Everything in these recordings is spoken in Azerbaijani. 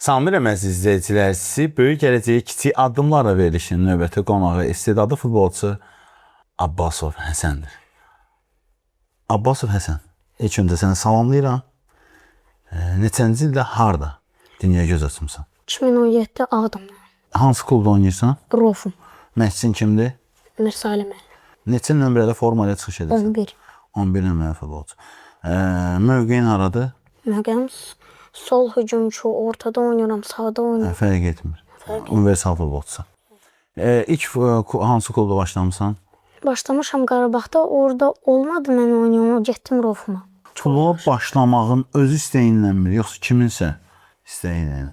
Salamlayıram əziz izləyicilər. Sizi böyük gələcəyə kiçik addımlarla verilişin növbəti qonağı istedadlı futbolçu Abbasov Həsəndir. Abbasov Həsən, ilk öncə səni salamlayıram. Neçənci ildə harda dünyaya göz açmısan? 2017 Ağdamda. Hansı klubda oynayırsan? Rofum. Məşqçin kimdir? Mirsalim əli. Neçə nömrədə forma ilə çıxış edirsən? 11. 11 nömrəli futbolçu. Mövqeyin haradır? Məqam sol hücumçu, ortada oynayıram, sağda oynayıram. Fərq etmir. Universal futbolçusan. İlk hansı klubda başlamısan? Başlamışam Qarabağda, orada olmadı mən oynayım, getdim Rofuma. Futbola başlamağın öz istəyinlənmi, yoxsa kiminsə istəyi ilə?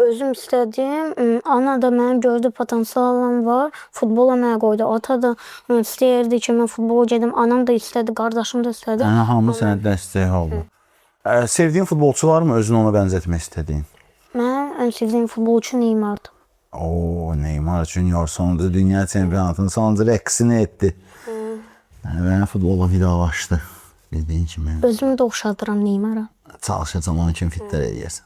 Özüm istədim, ana da mənim gördü potensialım var, futbola mənə qoydu. Ata da istəyirdi ki, mən futbola gedim. Anam da istədi, qardaşım da istədi. Yəni hamı sənə dəstək oldu. Sevdiyin futbolçu varmı özünü ona bənzətmək istədiyin? Mənim ən sevdiyim futbolçu Neymardır. Oo, Neymar Junior sonunda dünya çempionatının sonuncu rəqsini etdi. Yəni mənə futbolla vidalaşdı. Bildiyin kimi. Özümü də oxşadıram Neymara. Çalışacağam onun kimi fintlər eləyəsən.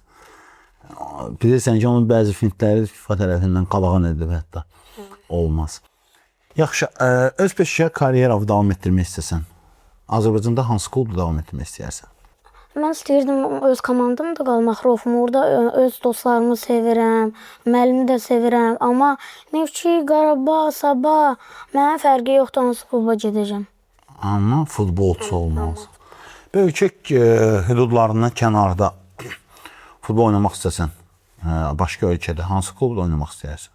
Bilirsən ki, onun bəzi fintləri FIFA tərəfindən qadağan edilib hətta. Olmaz. Yaxşı, öz peşəkar karyeranı davam etdirmək istəsən, Azərbaycanda hansı klubda davam etdirmək istəyərsən? Mən istəyirdim öz komandamda qalmaq, Rofum. Orada öz dostlarımı sevirəm, müəllimi də sevirəm. Amma Neftçi, Qarabağ, Sabah, mənə fərqi yoxdur hansı kluba gedəcəm. Amma futbolçu olmalısan. Ölkə hüdudlarından kənarda futbol oynamaq istəsən, başqa ölkədə hansı klubda oynamaq istəyərsən?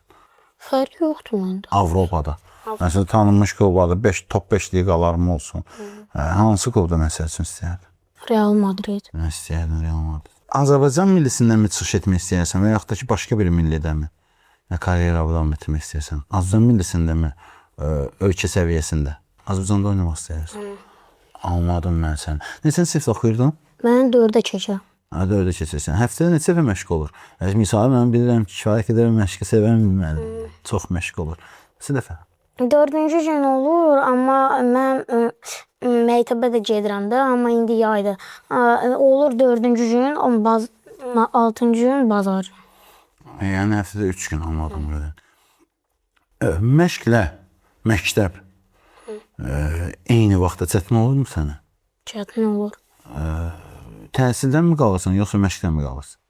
Fərqi yoxdur məndə. Avropada. Məsələn, tanınmış klublarda 5 top 5 liqalar mı olsun? Hansı klubda məsəl üçün istəyərdin? Real Madrid. Nə istəyərdin Real Madrid? Azərbaycan millisindənmi çıxış etmək istəyirsən və yaxud da ki, başqa bir millidəmi? Nə karyera davam etdirmək istəyirsən? Azərbaycan millisindəmi? Ölkə səviyyəsində? Azərbaycanda oynamaq istəyirsən? Anladım mən səni. Neçənci sinifdə oxuyurdun? Mən 4-ə keçirəm. Hə, dördə keçirsən. Həftədə neçə dəfə məşq olur? Misal mən bilirəm ki, kifayət qədər məşqi sevən bir müəlliməm. Çox məşq olur. Neçə dəfə? 4-cü gün olur, amma mən məktəbə də gedirəm də, amma indi yaydır. Olur 4-cü gün, 6-cı gün bazar. Yəni həftədə 3 gün anladım belə. Məşqlə məktəb eyni vaxtda çətin olurmu sənə? Çətin olur. Təhsildənmi qalırsan, yoxsa məşqdənmi qalırsan?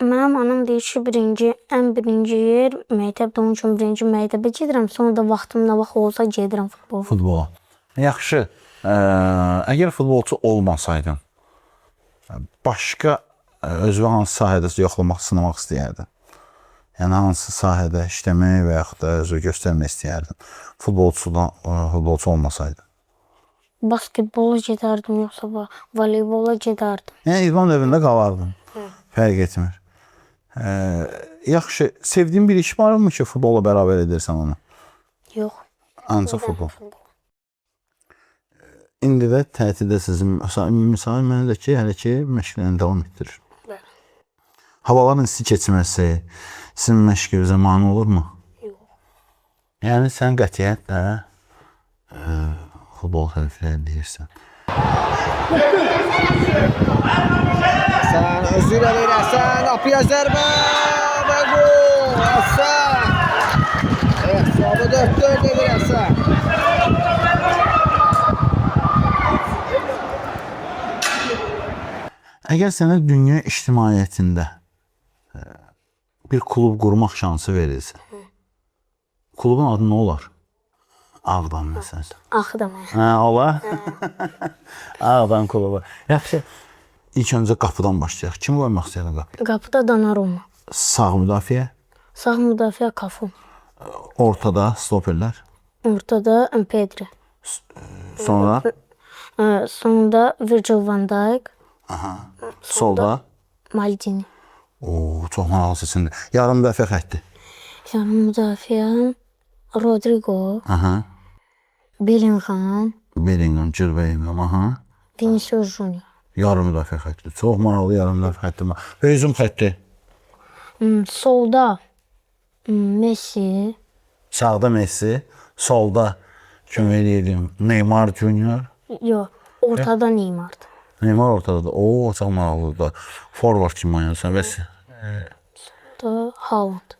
Mənim anam deyir ki, ən birinci yer məktəbdir, onun üçün birinci məktəbə gedirəm, sonra da vaxtım nə vaxt olsa gedirəm futbola. Futbola. Yaxşı, əgər futbolçu olmasaydın, başqa özünü hansı sahədə yoxlamaq, sınamaq istəyərdin? Yəni hansı sahədə işləmək və yaxud da özünü göstərmək istəyərdin? Futbolçu olmasaydın. Basketbola gedərdim, yoxsa voleybola gedərdim. Yəni idman növündə qalardın. Fərq etmir. Yaxşı, sevdiyin bir iş varmı ki, futbolla bərabər edirsən onu? Yox. Ancaq futbol. İndi də tətildə sizin misal mənə də ki, hələ ki məşqlərini davam etdirir. Bəli. Havaların isti keçməsi sizin məşqinizə mane olurmu? Yox. Yəni sən qətiyyətlə futbol tərəfləri deyirsən. Həsən özü ilə verir Həsən, Apıya zərbə və gol! Həsən! Hesabı 4-4 edir Həsən. Əgər sənə dünya ictimaiyyətində bir klub qurmaq şansı verilsə, klubun adı nə olar? Ağdam məsələn. Ağdam. Hə, olar. Ağdam klubu. Yaxşı. İlk öncə qapıdan başlayaq. Kim qoymaq istəyirdin qapıya? Qapıda Donnarumma. Sağ müdafiə, Sağ müdafiə Cafu. Ortada stoperlər, Ortada Pedri. Sonra Sonda Virgil van Dijk, solda. Maldini. Oo, çox maraqlı seçimdir. Yarım müdafiə xətti. Yarım müdafiə Rodrigo, Aha. Bellingham, Bellingham, Jude Bellingham, aha. Vinicius Junior. Yarım müdafiə xətti. Çox maraqlı yarım müdafiə xətti var. Hücum xətti. Solda Messi, Sağda Messi, solda kömək eləyirdim Neymar Junior. Yox, ortada Neymardır. Neymar ortadadır. Oo, çox maraqlıdır. Forward kimi oynayırsan bəs. Haaland.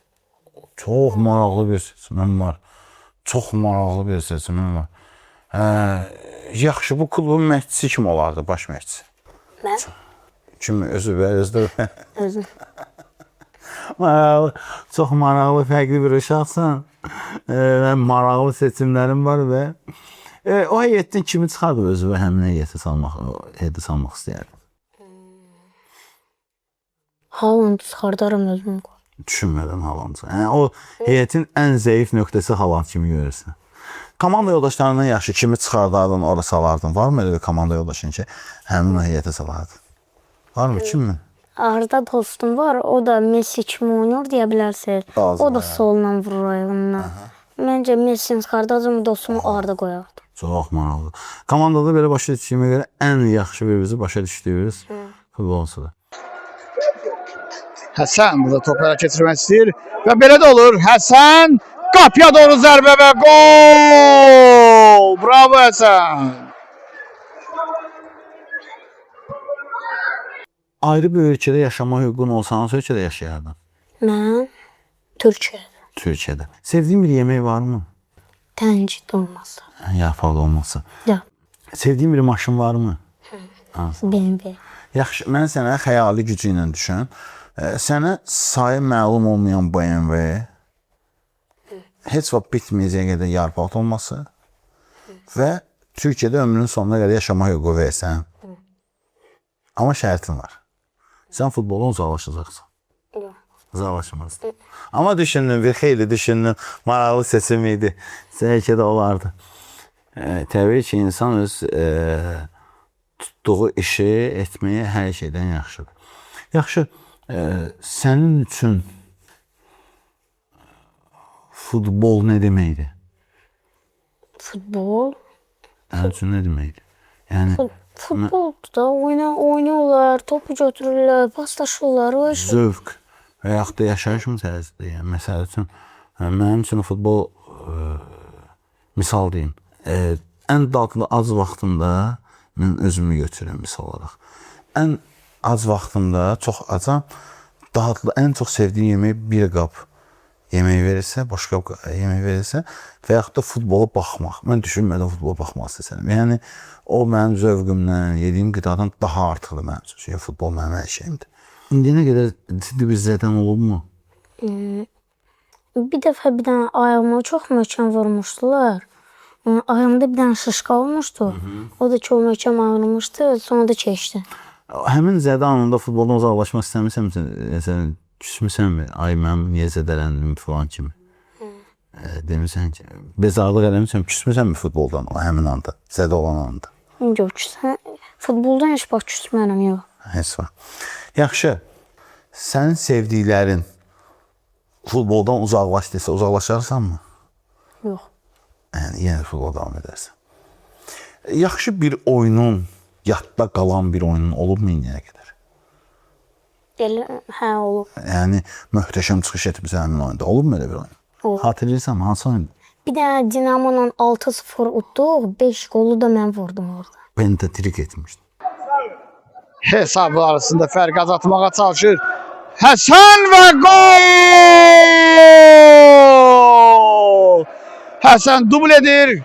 Çox maraqlı bir seçimim var. Çox maraqlı bir seçimim var. Hə, yaxşı, bu klubun məşqçisi kim olardı, baş məşqçisi? Mən Kim özü və özü də özüm. Maraqlı, çox maraqlı, fərqli bir uşaqsan. Və maraqlı seçimlərim var və o heyətdən kimi çıxardı özü və həmin heyətə salmaq, heyətə salmaq istəyərdim. Haalandı çıxardaram özüm. Düşünmədən Haaland. Yəni o heyətin ən zəif nöqtəsi Haaland kimi görürsən. Komanda yoldaşlarından yaxşı kimi çıxardardın, ora salardın? Varmı elə bir komanda yoldaşın ki, həmin o heyətə salardın? Varmı? Kimmi? Arda dostum var, o da Messi kimi oynayır deyə bilərsiniz. Lazım, O da hə. solla vurur ayağından. Məncə Messini çıxardacam, dostumu Arda qoyardım. Çox maraqlı. Komandada belə başa düşdüyümə görə ən yaxşı bir-birimizi başa düşdüyümüz futbolçudur. Həsən burada topu ələ keçirmək istəyir və belə də olur. Həsən qapıya doğru zərbə və gol! Bravo Həsən! Ayrı bir ölkədə yaşama hüququn olsa hansı ölkədə yaşayardın? Mən Türkiyədə. Türkiyədə. Sevdiyin bir yemək varmı? Təncid olmasa. Yarpaq olmasa. Ya, Sevdiyin bir maşın varmı? BMW. Yaxşı, mən sənə xəyali gücü ilə düşün. Sənə sayı məlum olmayan BMW heç vaxt bitməyəcək qədər yarpaq olması və Türkiyədə ömrünün sonuna qədər yaşama hüququ versən. Amma şərtin var. Sən futboldan uzaqlaşacaqsan. Yox. Uzaqlaşmazdım. Amma düşündüm, bir xeyli düşündüm. Maraqlı seçim idi. Bəlkə də olardı. Təbii ki, insan öz tutduğu işi etməyə hər şeydən yaxşıdır. Yaxşı, sənin üçün futbol nə deməkdir? Futbol. Sənin üçün nə deməkdir? Yəni Futboldur da oynayırlar, topu götürürlər, paslaşırlar, o iş. Zövq və yaxud da yaşayış məsələsidir. Yəni məsəl üçün mənim üçün futbol misal deyim, ən dadlı az vaxtımda mən özümü götürürəm misal olaraq. Ən az vaxtımda çox acam, dadlı ən çox sevdiyim yemək bir qab yemək verirsə, boş qab yemək verirsə və yaxud da futbola baxmaq. Mən düşünmədən futbola baxmaq istəsəm. Yəni o mənim zövqümdən, yediyim qidadan daha artıqdır mənim üçün. Çünki futbol mənim hər şeyimdir. İndiyənə qədər ciddi bir zədən olubmu? Bir dəfə bir dənə ayağıma çox möhkəm vurmuşdular. Ayağımda bir dənə şişka olmuşdu. O da çox möhkəm ağrımışdı, sonra da keçdi. Həmin zədə anında futboldan uzaqlaşmaq istəmirsənmi? Məsələn, küsmüsənmi? Ay mən niyə zədələndim falan kimi. Demisən ki, bezarlıq eləmisən, küsmüsənmi futboldan o həmin anda, zədə olan anda? Yox, küsən, futboldan heç vaxt küsmərəm, yox. Heç vaxt. Yaxşı. Sənin sevdiklərin futboldan uzaqlaş desə, uzaqlaşarsanmı? Yox. Yəni yenə futbola davam edərsən. Yaxşı bir oyunun, yadda qalan bir oyunun olubmu indiyə qədər? Elə hə olub. Yəni möhtəşəm çıxış etmisən həmin oyunda. Olubmu elə bir oyun? Olub. Xatırlayırsanmı hansı oyun? Bir dənə Dinamo ilə 6-0 utduq, 5 qolu da mən vurdum orada. Pentatrik etmişdim. Hesab arasında fərq azaltmağa çalışır. Həsən və gol! Həsən dubl edir.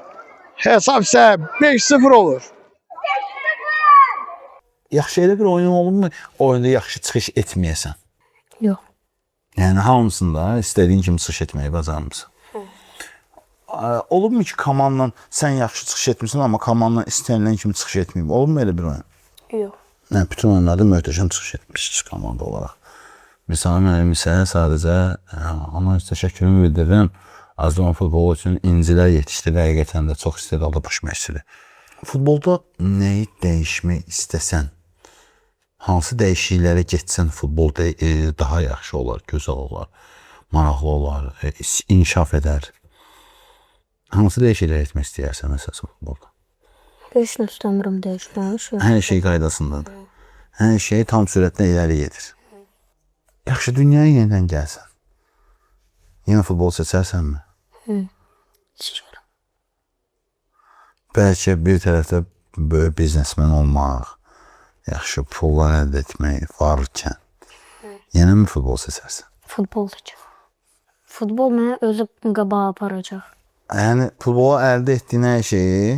Hesab isə 5-0 olur. Yaxşı elə bir oyun olubmu? Oyunda yaxşı çıxış etməyəsən. Yox. Yəni hamısında istədiyin kimi çıxış etməyi bacarmısan. Olubmu ki, komandanla sən yaxşı çıxış etmisən, amma komandan istənilən kimi çıxış etməyib? Olubmu elə bir oyun? Yox. Nə, bütün oyunlarda möhtəşəm çıxış etmişsiniz komanda olaraq. Vüsal müəllim isə sadəcə ona öz təşəkkürümü bildirirəm. Azərbaycan futbolu üçün incilər yetişdirir, həqiqətən də çox istedadlı baş məşqçidir. Futbolda nəyi dəyişmək istəsən, hansı dəyişikliklərə getsən futbolda daha yaxşı olar, gözəl olar, maraqlı olar, inkişaf edər. Hansı dəyişikliklər etmək istəyərsən məsələn futbolda? Heç nə istəmirəm dəyişmək. Hər şey qaydasındadır. Hər şey tam sürətlə irəli gedir. Yaxşı, dünyaya yenidən gəlsən. Yenə futbol seçərsənmi? Seçirəm. Bəlkə bir tərəfdə böyük biznesmen olmaq, yaxşı pullar əldə etmək varkən, yenə mi futbol seçərsən? Futbol üçün. Futbol məni özü qabağa aparacaq. Yəni futbola əldə etdiyin hər şeyi,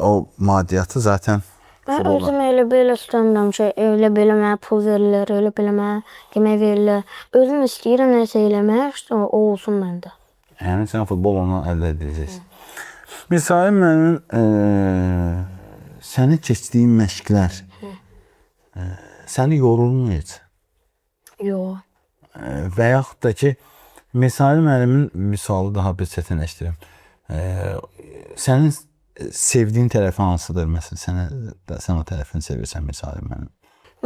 o maddiyyatı zaten Mən futbolla. özüm elə belə istəmirəm ki, elə belə mənə pul verirlər, elə belə mənə yemək verirlər. Özüm istəyirəm nəsə eləmək, işte, o olsun məndə. Yəni sən futbol ondan əldə edəcəksən. Misal mənim səni keçdiyim məşqlər səni yorulmur heç? Yox. Və yaxud da ki, Misali müəllimin misalı daha bir çətinləşdirim. Sənin sevdiyin tərəfi hansıdır? Məsələn, sənə sən o tərəfini sevirsən Misali müəllim.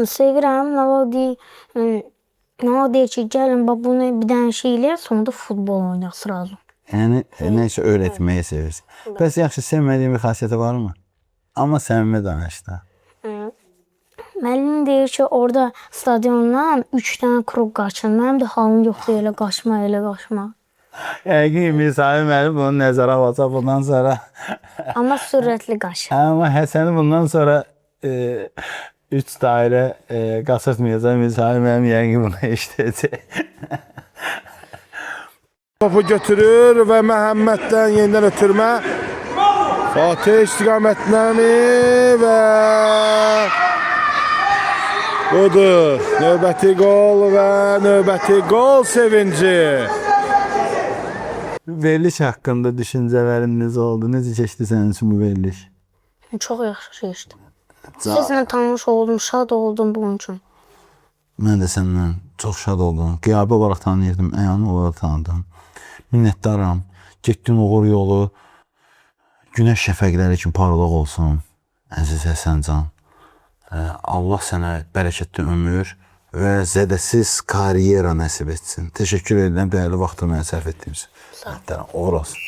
Sevirəm, nə o deyir, nə o deyir ki, gəlin bax bunu bir dənə şey eləyək, sonra da futbol oynayaq sразу. Yəni nə isə öyrətməyi sevirsən. Bəs yaxşı sevmədiyin bir xasiyyəti varmı? Amma səmimi danış da. Müəllim deyir ki, orada stadiondan 3 dənə kruq qaçın. Mənim də halım yoxdur elə qaçma, elə qaçma. Yəqin Misali müəllim bunu nəzərə alacaq bundan sonra. Amma sürətli qaçın. Amma Həsəni bundan sonra 3 dairə qaçırtmayacaq. Misali müəllim yəqin bunu eşidəcək. Topu götürür və Məhəmməddən yenidən ötürmə. Fatih istiqamətindən və budur. Növbəti qol və növbəti qol sevinci. Veriliş haqqında düşüncələrin necə oldu? Necə keçdi sənin üçün bu veriliş? Çox yaxşı keçdi. Sizlə tanış oldum, şad oldum bunun üçün. Mən də səndən çox şad oldum. Qiyabi olaraq tanıyırdım, əyani olaraq tanıdım. Minnətdaram. Getdin uğur yolu günəş şəfəqləri kimi parlaq olsun. Əziz Həsəncan. Allah sənə bərəkətli ömür və zədəsiz karyera nəsib etsin. Təşəkkür edirəm dəyərli vaxtını mənə sərf etdiyiniz üçün. Minnətdaram. Uğur olsun.